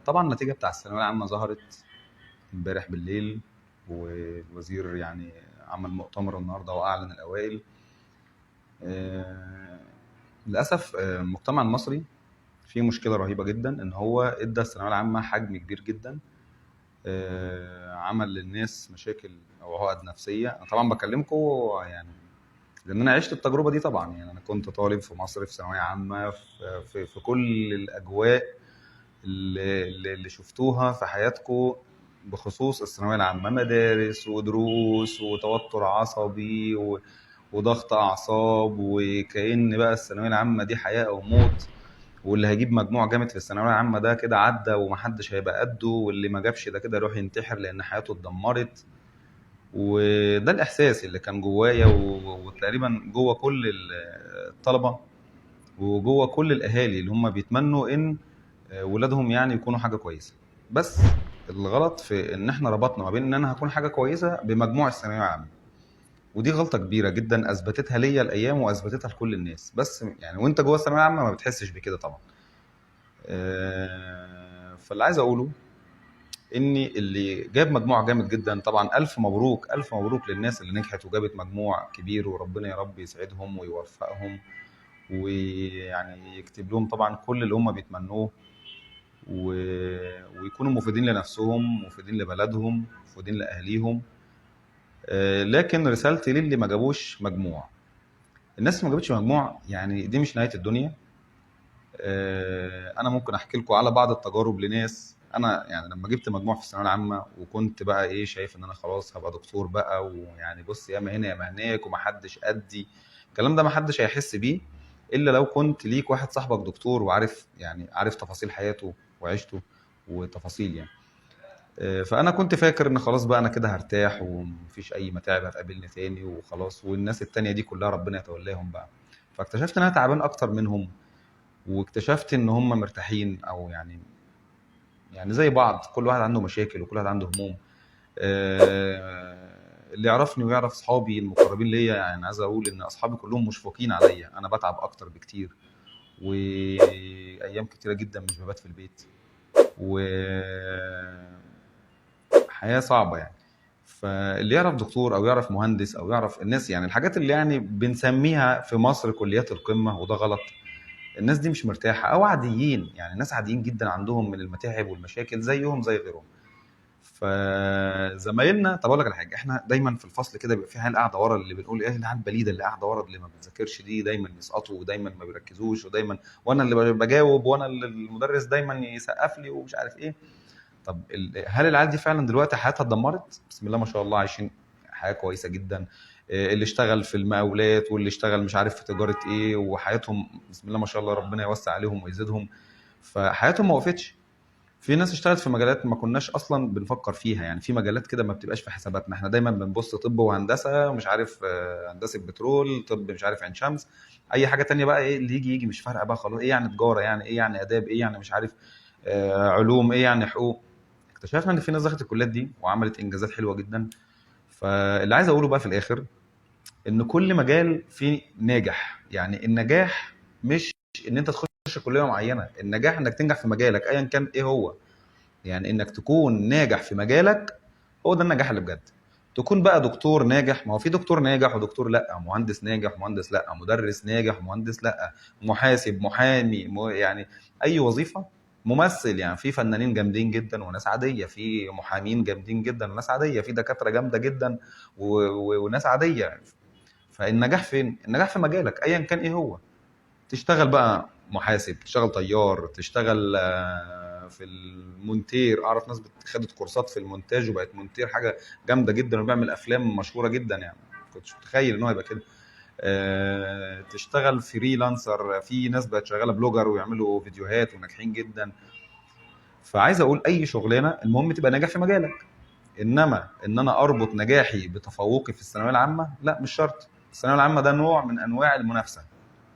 طبعا النتيجة بتاع الثانوية العامة ظهرت امبارح بالليل، والوزير يعني عمل مؤتمر النهارده واعلن الاوائل. آه، للاسف المجتمع المصري فيه مشكلة رهيبة جدا، ان هو ادى الثانوية العامة حجم كبير جدا. عمل للناس مشاكل او عقد نفسية. انا طبعا بكلمكم يعني لان انا عشت التجربة دي طبعا، يعني انا كنت طالب في مصر في ثانوية عامة في كل الاجواء اللي شفتوها في حياتكم بخصوص الثانوية العامة، مدارس ودروس وتوتر عصبي وضغط اعصاب، وكأن بقى الثانوية العامة دي حياة او موت، واللي هيجيب مجموع جامد في الثانوية العامة ده كده عدى ومحدش هيبقى قده، واللي ما جابش ده كده يروح ينتحر لان حياته اتدمرت. وده الاحساس اللي كان جوايا وتقريبا جوه كل الطلبة وجوه كل الاهالي اللي هم بيتمنوا ان ولادهم يعني يكونوا حاجة كويسة. بس الغلط في ان احنا ربطنا ما بين ان انا هكون حاجة كويسة بمجموع الثانوية العامة، ودي غلطه كبيرة جدا اثبتتها ليا الايام واثبتتها لكل الناس. بس يعني وانت جوه الثانوية العامة ما بتحسش بكده طبعا. فاللي عايز اقوله ان اللي جاب مجموع جامد جدا طبعا الف مبروك، الف مبروك للناس اللي نجحت وجابت مجموع كبير، وربنا يا رب يسعدهم ويوفقهم ويعني يكتب لهم طبعا كل اللي هم بيتمنوه، ويكونوا مفيدين لنفسهم، مفيدين لبلدهم، مفيدين لاهاليهم. لكن رسالتي للي ما جابوش مجموع، الناس اللي ما جابتش مجموع يعني دي مش نهاية الدنيا. انا ممكن احكي لكم على بعض التجارب لناس. انا يعني لما جبت مجموع في الثانوية العامة وكنت بقى شايف ان انا خلاص هبقى دكتور بقى، ويعني بص يا ما هنا يا ما هناك ومحدش قدي، الكلام ده محدش هيحس بيه الا لو كنت ليك واحد صاحبك دكتور وعارف يعني عارف تفاصيل حياته وعيشته وتفاصيل يعني. فانا كنت فاكر ان خلاص بقى انا كده هرتاح ومفيش اي متاعب هتقابلني تاني وخلاص، والناس التانية دي كلها ربنا يتولاهم بقى. فاكتشفت ان انا تعبان اكتر منهم، واكتشفت ان هم مرتاحين، او يعني زي بعض، كل واحد عنده مشاكل وكل واحد عنده هموم. اللي يعرفني ويعرف اصحابي المقربين ليا، يعني عايز اقول ان اصحابي كلهم مشفقين عليا، انا بتعب اكتر بكتير، وايام كتيرة جدا مش ببات في البيت، و حياة صعبة يعني. فاللي يعرف دكتور او يعرف مهندس او يعرف الناس، يعني الحاجات اللي يعني بنسميها في مصر كليات القمه، وده غلط، الناس دي مش مرتاحة او عاديين، يعني ناس عاديين جدا عندهم من المتاعب والمشاكل زيهم زي غيرهم. فزمايلنا، طب اقول لك على حاجة، احنا دايما في الفصل كده بيبقى في عيال قاعدة ورا، اللي بنقول ايه العيال البليده اللي قاعدة ورا اللي ما بتذاكرش دي، دايما يسقطوا ودايما ما بيركزوش، ودايما وانا اللي بجاوب وانا اللي المدرس دايما يسقف لي ومش عارف ايه. طب هل العيال دي فعلا دلوقتي حياتها اتدمرت؟ بسم الله ما شاء الله عايشين حياة كويسة جدا. اللي اشتغل في المقاولات واللي اشتغل مش عارف في تجارة ايه، وحياتهم بسم الله ما شاء الله ربنا يوسع عليهم ويزيدهم، فحياتهم ما وقفتش. في ناس اشتغلت في مجالات ما كناش اصلا بنفكر فيها، يعني في مجالات كده ما بتبقاش في حساباتنا، احنا دايما بنبص طب وهندسة مش عارف، هندسة بترول، طب مش عارف عين شمس، اي حاجة تانية بقى ايه اللي يجي يجي مش فارقه بقى خلاص، ايه يعني تجارة، يعني ايه يعني اداب، ايه يعني مش عارف، علوم، ايه يعني حقوق. اكتشفنا ان في ناس دخلت الكليات دي وعملت انجازات حلوة جدا. فاللي عايز اقوله بقى في الاخر ان كل مجال فيه ناجح، يعني النجاح مش ان انت تخش كليه معينة، النجاح انك تنجح في مجالك ايا كان ايه هو، يعني انك تكون ناجح في مجالك هو ده النجاح اللي بجد. تكون بقى دكتور ناجح، ما هو في دكتور ناجح ودكتور لا، مهندس ناجح مهندس لا، مدرس ناجح مهندس لا، محاسب، محامي، يعني اي وظيفة، ممثل، يعني في فنانين جامدين جدا وناس عادية، في محامين جامدين جدا وناس عادية، في دكاترة جامدة جدا وناس عادية. فالنجاح فين؟ النجاح في مجالك ايا كان ايه هو. تشتغل بقى محاسب، تشتغل طيار، تشتغل في المونتير. اعرف ناس خدت كورسات في المونتاج وبقت مونتير، حاجة جامدة جدا، وبيعمل افلام مشهورة جدا، يعني ما كنتش متخيل ان هو يبقى كده. تشتغل freelancer، في ناس بقت شغالة blogger ويعملوا فيديوهات وناجحين جدا. فعايز اقول اي شغلانة المهم تبقى ناجح في مجالك، انما ان انا اربط نجاحي بتفوقي في الثانوية العامة لا، مش شرط. الثانوية العامة ده نوع من انواع المنافسة،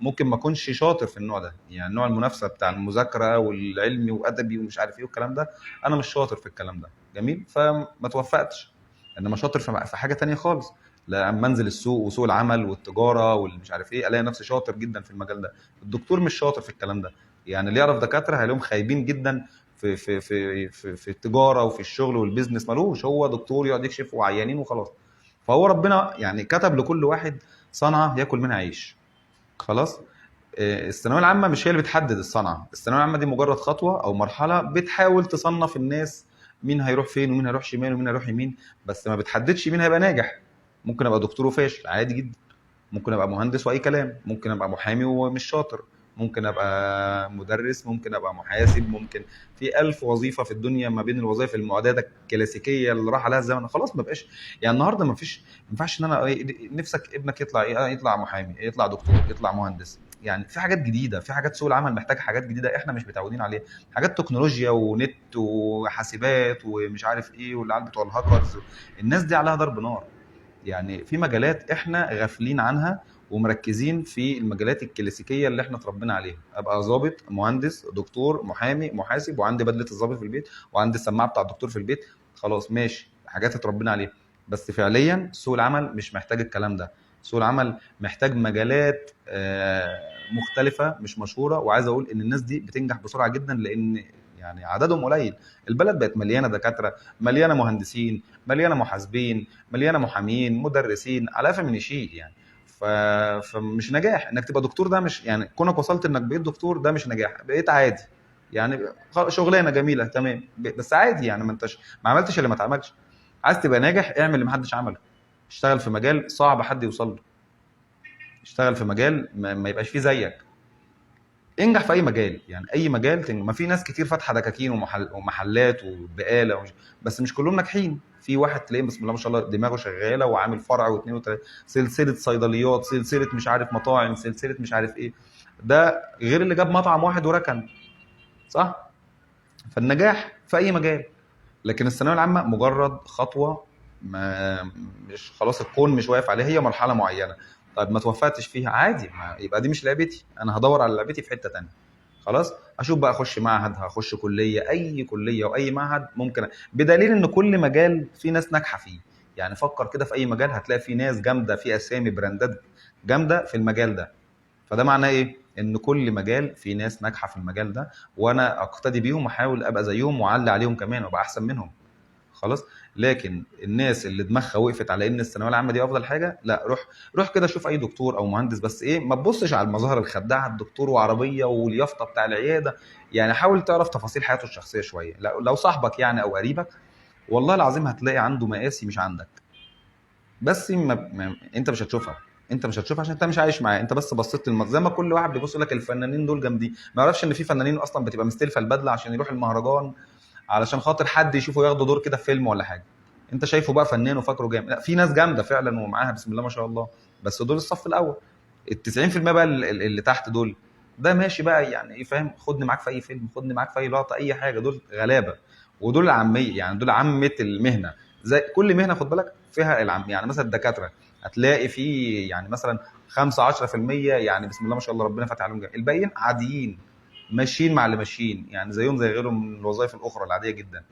ممكن ما اكونش شاطر في النوع ده، يعني نوع المنافسة بتاع المذاكرة والعلمي وادبي ومش عارف ايه والكلام ده، انا مش شاطر في الكلام ده، جميل، فما توفقتش. انما شاطر في حاجة تانية خالص، لما انزل السوق وسوق العمل والتجارة والمش عارف ايه الاقي نفسي شاطر جدا في المجال ده. الدكتور مش شاطر في الكلام ده، يعني اللي يعرف دكاترة هيلاقيهم خايبين جدا في في في في, في التجارة وفي الشغل وال business، ملوش، هو دكتور يقعد يكشف وعيانين وخلاص. فهو ربنا يعني كتب لكل واحد صنعه ياكل منها عيش. خلاص؟ الثانوية العامة مش هي اللي بتحدد الصنعة، الثانوية العامة دي مجرد خطوة او مرحلة بتحاول تصنف الناس مين هيروح فين ومين هيروح شمال ومين هيروح يمين، بس ما بتحددش مين هيبقى ناجح. ممكن ابقى دكتور وفاشل عادي جدا، ممكن ابقى مهندس واي كلام، ممكن ابقى محامي ومش شاطر، ممكن ابقى مدرس، ممكن ابقى محاسب، ممكن في ألف وظيفة في الدنيا ما بين الوظائف المعتادة الكلاسيكية اللي راح عليها الزمن خلاص. ما بقاش يعني النهارده ما فيش، ما ينفعش ان انا نفسك ابنك يطلع ايه، يطلع محامي، يطلع دكتور، يطلع مهندس. يعني في حاجات جديدة، في حاجات سوق العمل محتاج حاجات جديدة احنا مش متعودين عليها، حاجات تكنولوجيا ونت وحاسبات ومش عارف ايه، والعيال بتوع الهاكرز، الناس دي عليها ضرب نار. يعني في مجالات احنا غافلين عنها ومركزين في المجالات الكلاسيكية اللي احنا اتربينا عليها، ابقى ظابط، مهندس، دكتور، محامي، محاسب، وعندي بدله الظابط في البيت، وعندي السماعة بتاع الدكتور في البيت، خلاص ماشي، حاجات اتربينا عليها. بس فعليا سوق العمل مش محتاج الكلام ده، سوق العمل محتاج مجالات مختلفة مش مشهورة. وعايز اقول ان الناس دي بتنجح بسرعة جدا لان يعني عددهم قليل. البلد بقت مليانة دكاترة، مليانة مهندسين، مليانة محاسبين، مليانة محامين، مدرسين، على قفا من يشيل يعني. فمش نجاح انك تبقى دكتور، ده مش يعني كونك وصلت انك بقيت دكتور ده مش نجاح، بقيت عادي يعني، شغلانة جميلة تمام، بس عادي يعني، ما انتش ما عملتش اللي ما اتعملش. عايز تبقى ناجح اعمل اللي ما حدش عمله، اشتغل في مجال صعب حد يوصل له، اشتغل في مجال ما يبقاش فيه زيك، انجح في اي مجال يعني، اي مجال تنجح. ما في ناس كتير فاتحة دكاكين ومحلات وبقاله بس مش كلهم ناجحين. في واحد تلاقيه بسم الله ما شاء الله دماغه شغالة وعامل فرع واثنين وثلاثة، سلسلة صيدليات، سلسلة مش عارف مطاعم، سلسلة مش عارف ايه، ده غير اللي جاب مطعم واحد وركن، صح؟ فالنجاح في اي مجال، لكن الثانوية العامة مجرد خطوة، ما مش خلاص الكون مش واقف عليها، هي مرحلة معينة. طيب ما توفقتش فيها عادي، ما يبقى دي مش لعبتي، انا هدور على لعبتي في حتة تانية. خلاص اشوف بقى، اخش معهد، هخش كليه، اي كليه واي معهد ممكن، بدليل ان كل مجال في ناس ناجحة فيه. يعني فكر كده في اي مجال هتلاقي في ناس جامدة، في اسامي براندات جامدة في المجال ده. فده معناه ايه؟ ان كل مجال في ناس ناجحة في المجال ده، وانا اقتدي بيهم واحاول ابقى زيهم واعلي عليهم كمان وابقى احسن منهم. خلاص. لكن الناس اللي دماغها وقفت على ان الثانوية العامة دي افضل حاجة، لا، روح كده شوف اي دكتور او مهندس، بس ايه، ما تبصش على المظاهر الخداعه، الدكتور وعربية واليافطه بتاع العيادة، يعني حاول تعرف تفاصيل حياته الشخصية شوية. لو صاحبك يعني او قريبك، والله العظيم هتلاقي عنده مقاسي مش عندك، بس ما انت مش هتشوفها، انت مش هتشوفها عشان انت مش عايش معاه، انت بس بصيت للمظهر. زي ما كل واحد بيبص يقول لك الفنانين دول جامدين، ما يعرفش ان في فنانين اصلا بتبقى مستلفه البدلة عشان يروح المهرجان علشان خاطر حد يشوفه ياخده دور كده في فيلم ولا حاجة. انت شايفه بقى فنان وفاكره جامد، لا، في ناس جامدة فعلا ومعاها بسم الله ما شاء الله، بس دول الصف الاول. ال 90% بقى اللي تحت دول ده ماشي بقى، يعني ايه، فاهم، خدني معاك في اي فيلم، خدني معاك في اي لقطة، اي حاجة. دول غلابة، ودول العامية، يعني دول عامة المهنة. زي كل مهنة خد بالك فيها العام، يعني مثلا الدكاترة هتلاقي في يعني مثلا 5 10% يعني بسم الله ما شاء الله ربنا فاتح عليهم جامد، الباقيين عاديين ماشيين مع اللي ماشيين، يعني زيهم زي غيرهم من الوظائف الاخرى العادية جدا.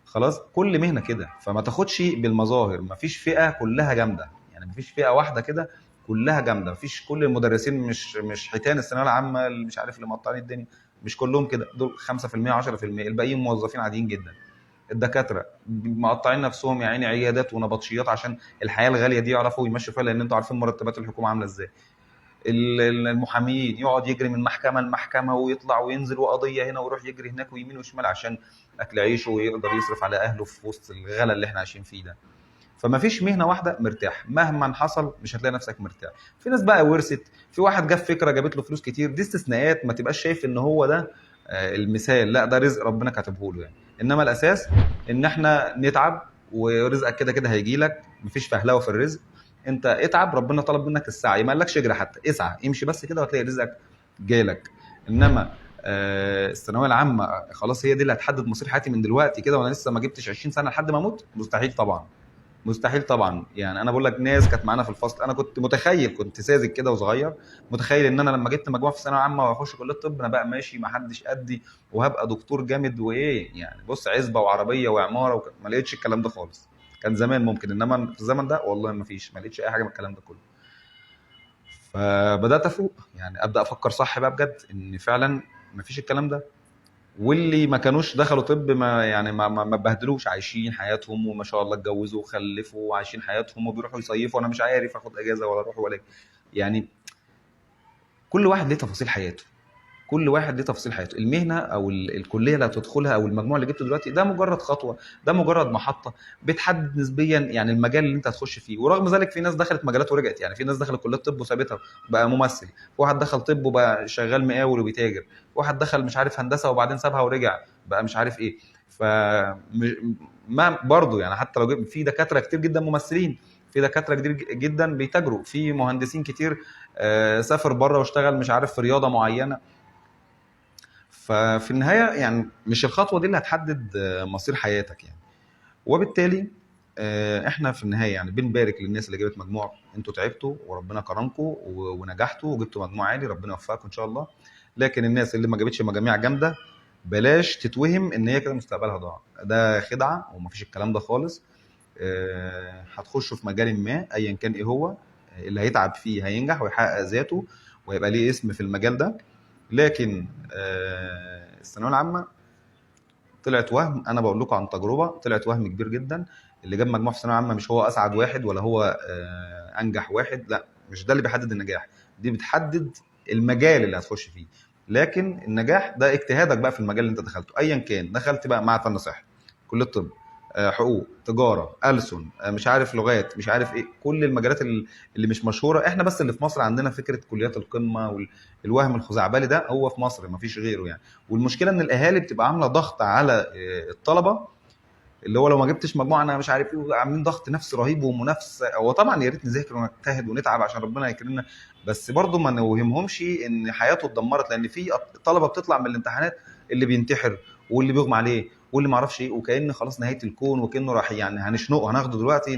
خلاص، كل مهنة كده، فما تاخدش بالمظاهر. مفيش فئة كلها جامدة، يعني مفيش فئة واحدة كده كلها جامدة، مفيش كل المدرسين مش حيتان الثانوية العامة اللي مش عارف اللي مقطعين الدنيا، مش كلهم كده، دول 5% 10%، الباقيين موظفين عاديين جدا. الدكاترة مقطعين نفسهم يا عيني، عيادات ونبطشيات عشان الحياة الغالية دي يعرفوا يمشوا فيها، لان انتوا عارفين مرتبات الحكومة عامله ازاي. المحامين يقعد يجري من محكمة لمحكمة ويطلع وينزل وقضية هنا ويروح يجري هناك ويمين وشمال عشان اكل عيشه ويقدر يصرف على اهله في وسط الغلا اللي احنا عايشين فيه ده. فما فيش مهنة واحدة مرتاح، مهما حصل مش هتلاقي نفسك مرتاح. في ناس بقى ورثت، في واحد جاب فكرة جابت له فلوس كتير، دي استثناءات، ما تبقاش شايف ان هو ده المثال، لا ده رزق ربنا كاتبه له يعني. انما الاساس ان احنا نتعب، ورزقك كده كده هيجي لك، مفيش فهلوه في الرزق. انت اتعب، ربنا طلب منك السعي، ما قالكش اجري حتى، اسعى امشي بس كده وهتلاقي رزقك جالك. انما الثانوية العامة خلاص هي دي اللي هتحدد مصير حياتي من دلوقتي كده وانا لسه ما جبتش 20 سنة لحد ما اموت، مستحيل طبعا، مستحيل طبعا. يعني انا بقول لك ناس كانت معانا في الفصل، انا كنت متخيل، كنت ساذج كده وصغير، متخيل ان انا لما جبت مجموعة في الثانوية العامة واخش كليه الطب انا بقى ماشي ما حدش قدي وهبقى دكتور جامد وايه يعني، بص عزبه وعربية وعمارة ما لقيتش الكلام ده خالص. كان زمان ممكن، انما في الزمن ده والله ما فيش، ما لقيتش اي حاجة من الكلام ده كله. فبدات افوق، يعني ابدا افكر صح بقى بجد، ان فعلا مفيش الكلام ده. واللي ما كانوش دخلوا طب ما يعني ما اتبهدلوش، عايشين حياتهم وما شاء الله اتجوزوا وخلفوا وعايشين حياتهم وبيروحوا يصيفوا. انا مش عارف اخد اجازه ولا اروح ولا يعني كل واحد ليه تفاصيل حياته، كل واحد ليه تفاصيل حياته. المهنة او الكلية اللي هتدخلها او المجموع اللي جبته دلوقتي ده مجرد خطوة، ده مجرد محطة بتحدد نسبيا يعني المجال اللي انت هتخش فيه. ورغم ذلك في ناس دخلت مجالات ورجعت، يعني في ناس دخلت كليه طب وسابتها بقى ممثل، واحد دخل طب وبقى شغال مقاول وبيتاجر، واحد دخل مش عارف هندسة وبعدين سابها ورجع بقى مش عارف ايه. ف ما برضه يعني حتى لو في دكاترة كتير جدا ممثلين، في دكاترة كتير جدا بيتاجروا، في مهندسين كتير سافر بره واشتغل مش عارف في رياضة معينة. ففي النهاية يعني مش الخطوة دي اللي هتحدد مصير حياتك يعني. وبالتالي احنا في النهاية يعني بنبارك للناس اللي جابت مجموع، انتوا تعبتوا وربنا كرمكم ونجحتوا وجبتوا مجموع عالي، ربنا يوفقكم ان شاء الله. لكن الناس اللي ما جابتش مجاميع جامدة بلاش تتوهم ان هي كده مستقبلها ضاع، ده خدعه ومفيش الكلام ده خالص. هتخشوا في مجال ما ايا كان ايه هو، اللي هيتعب فيه هينجح ويحقق ذاته ويبقى ليه اسم في المجال ده. لكن الثانوية العامة طلعت وهم، انا بقول لكم عن تجربه، طلعت وهم كبير جدا. اللي جاب مجموع في الثانوية العامة مش هو اسعد واحد ولا هو انجح واحد، لا مش ده اللي بيحدد النجاح، دي بتحدد المجال اللي هتخش فيه. لكن النجاح ده اجتهادك بقى في المجال اللي انت دخلته ايا كان، دخلت بقى معهد فن صحي، كليه طب، حقوق، تجارة، ألسن، مش عارف لغات، مش عارف ايه، كل المجالات اللي مش مشهورة. احنا بس اللي في مصر عندنا فكرة كليات القمه والوهم الخزعبلي ده، هو في مصر مفيش غيره يعني. والمشكلة ان الاهالي بتبقى عامله ضغط على الطلبة، اللي هو لو ما جبتش مجموعة انا مش عارف ايه، عاملين ضغط نفسي رهيب ومنافسه. هو طبعا يا ريت نذاكر ونجتهد ونتعب عشان ربنا يكرمنا، بس برضه ما نوهمهمش ان حياته اتدمرت، لان في طلبه بتطلع من الامتحانات اللي بينتحر واللي بيغمى عليه واللي ما اعرفش ايه، وكأن خلاص نهاية الكون وكأنه راح يعني هنشنقه هناخده دلوقتي.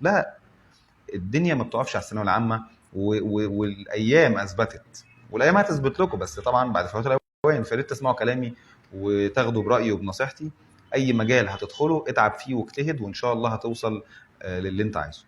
لا، الدنيا ما بتقفش على الثانوية العامة، والايام اثبتت والايام هتثبت لكم، بس طبعا بعد فوات الاوان. فياريت تسمعوا كلامي وتاخدوا برايي وبنصيحتي. اي مجال هتدخله اتعب فيه واجتهد، وان شاء الله هتوصل للي انت عايزه.